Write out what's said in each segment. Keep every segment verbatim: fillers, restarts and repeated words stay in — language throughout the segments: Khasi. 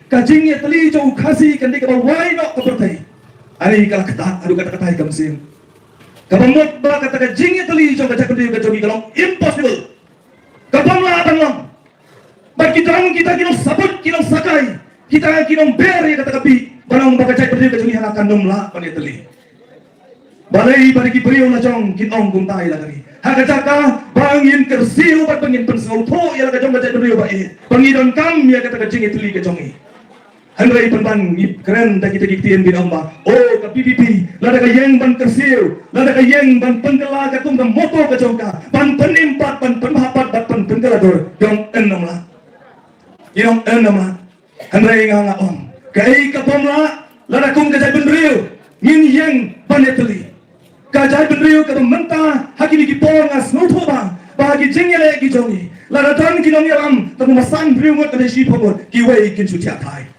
ka jingïatylli jong u Khasi kan dei kaba wai noh ka pyrthei. Ani ka la ktah haduh katta katta ka mynsiem. Kaba mut ba kata ka jingïatylli jong ka jaitbynriew ka jong ngi ka long impossible. Ka bym lah ban long. Bad ki don kita ki nongsabuit, ki nongsakai, kita ki nongber ïa kata ka bih, ban ong ba ka jaitbynriew ka jong ngi hana kan ym lah ban ïatylli. Balei ba ki briew la jong kin ong kumta ïa la ka ri? Ha ka jaka ba ngin kyrsiew bad ba ngin pynsngewthuh ïa la ka jong ka jaitbynriew ba ïeit, ba ngi donkam ïa kata ka jingïatylli ka jong ngi. Hynrei pynban ngi kren da kita ki ktien ba ong ba, oh, ka P P P, lada ka ïeng ban kyrsiew, lada ka ïeng ban pynkylla katkum ka motto ka jong ka, ban pynim pat, ban pynbha pat, ban pyn- pynkylla dur, ki ong ym lah. Ki ong ym lah. Hynrei nga nga ong, kaei ka bym lah, lada kum ka jaitbynriew ngin ïeng ban ïatylli. Ka jaitbynriew kaba mynta ha kine ki por nga sngewthuh ba, ba ha ki jingïaleh ki jong ngi, lada don ki nongïalam, tang ma san briew ngut lane shiphew ngut, kiwei kin shu thiah thai.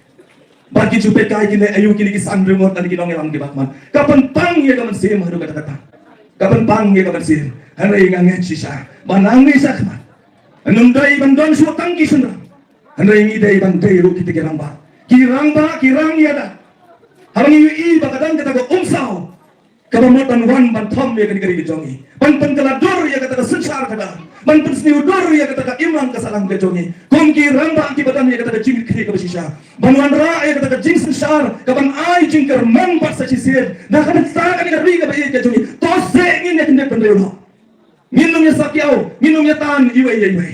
Bad kin shu peit kai kin leh aïu kine ki san briew ngut lane ki nongïalam kiba khmat. Ka pynpang ïa ka mynsiem haduh katta katta. Ka pynpang ïa ka mynsiem. Hynrei nga ngeit shisha ba nangne shakhmat, ym dei ban don shuh tang ki shynrang. Hynrei ngi dei ban dei ruh kita ki rangbah. Ki rangbah ki rang ïada. Haba ngi ïohi ba ka don kata ka umsaw kaba mut ban wan ban thom ïa kane ka ri ka jong ngi, ban pynkylla dur ïa kata ka synshar ka dang, ban pynsniew dur ïa kata ka imlang ka sahlang ka jong ngi, kum ki rangbah kiba don ïa kata ka jingkitkhlieh kaba shisha, ban wanrah ïa kata ka jingsynshar kaban ai jingkyrmen bad sa shisien na ka bynta kane ka ri kaba ïeit ka jong ngi. To seh ngin ïa kyndit bynriew noh. Ngin ym ïa sakiaw, ngin ym ïa tan iwei ïa iwei.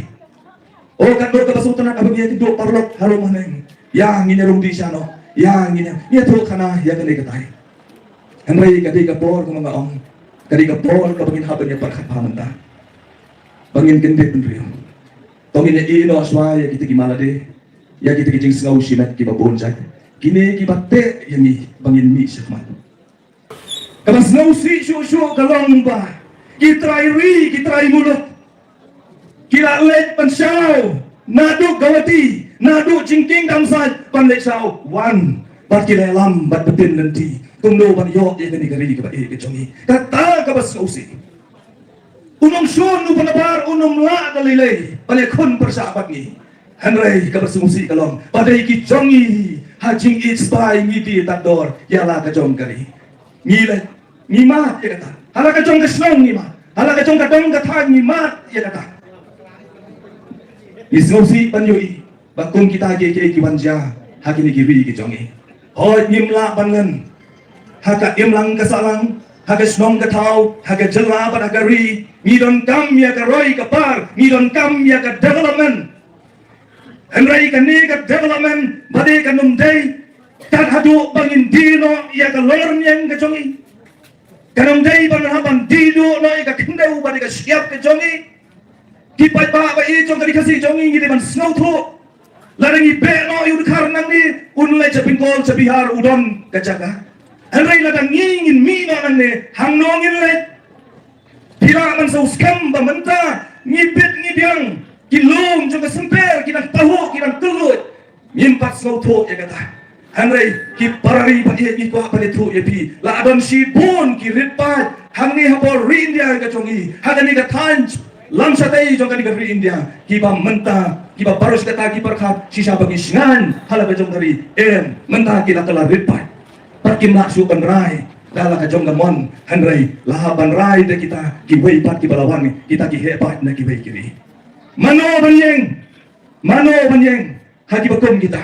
O katno kaba sngewtynnat haba ngi ïa kynduh paralok harum haneng. Ïa ngin ïa rung dih sha noh. Ïa ngin ïa, ngin ïathuh khana ïa kane katai. Hynrei ka dei ka por kaba nga ong, ka dei ka por kaba ngin hap ban ïa pyrkhat bha mynta. Ba ngin kyndit bynriew. To ngin ïa ïeh noh shuwa ïa kita ki malade, ïa kita ki jingsngew shimet kiba bun jait, kine kiba teh ïa ngi ba ngin mih shakhmat. Kaba sngewsih shuh shuh ka long ba ki trai ri, ki trai muluk, ki la leit ban shaw naduh Guwahati, naduh jingkieng dam sait ban leit shaw wan, bad ki la ïalam bad btin lynti kumno ban ïoh ïa kane ka ri kaba ïeit ka jong ngi. Kata kaba sngewsih. U nongshun uba nabar un ym lah da lei lei ban ïakhun pyrshah bad ngi. Hynrei kaba sngewsih ka long ba dei ki jong ngi, ha jingïeit spah ngi die tad dor ïa la ka jong ka ri. Ngi leh, ngi mad ïa kata. Ha la ka jong ka shnong ngi mad. Ha la ka jong ka dong ka thaiñ ngi mad ïa kata. Ngi sngewsih ban ïohi ba kum kita kiei kiei ki wan jia ha kine ki ri ki jong ngi. Hooid, ngim lah ban len ha ka imlang ka sahlang, ha ka shnong ka thaw, ha ka jylla bad ha ka ri. Ngi donkam ïa ka roi ka par, ngi donkam ïa ka development. Hynrei kane ka development ba dei kan ym dei tat haduh ba ngin die noh ïa ka longrynieng ka jong ngi. Kan ym dei ban hap ban die duh noh ïa ka khyndew bad ïa ka shyiap ka jong ngi. Ki paidbah ba ïeit jong ka ri Khasi jong ngi, ngi dei ban sngewthuh. Lada ngi beh noh ïa u Dkhar nangne, un leit sha Bengal, sha Bihar, u don ka jaka. Hynrei lada ngi ngin mih noh nangne, hangno ngin leit? Phi lah ban sngewskhem ba mynta ngi bit ngi biang, ki lum jong ka symper ki dang pahuh, ki dang kylluid. Ngim pat sngewthuh ïa kata. Hynrei ki para ri ba ïeit, ngi kwah ban ïathuh ïa phi, la don shibun ki rit paid hangne ha bor ri India ka jong ngi, ha kane ka thaiñ lam shatei jong kane ka ri India, kiba mynta, kiba baroh shi katta ki pyrkhat shisha ba ngi shngaiñ ha la ka jong ka ri. Em, mynta ki la kylla rit paid. Bad kim lah shuh ban rai da la ka jong ka mon, hynrei la hap ban rai da kita kiwei pat kiba la wan, kita ki heh paid na kiwei ki ri. Mano ban ïeng? Mano ban ïeng ha kiba kum kita?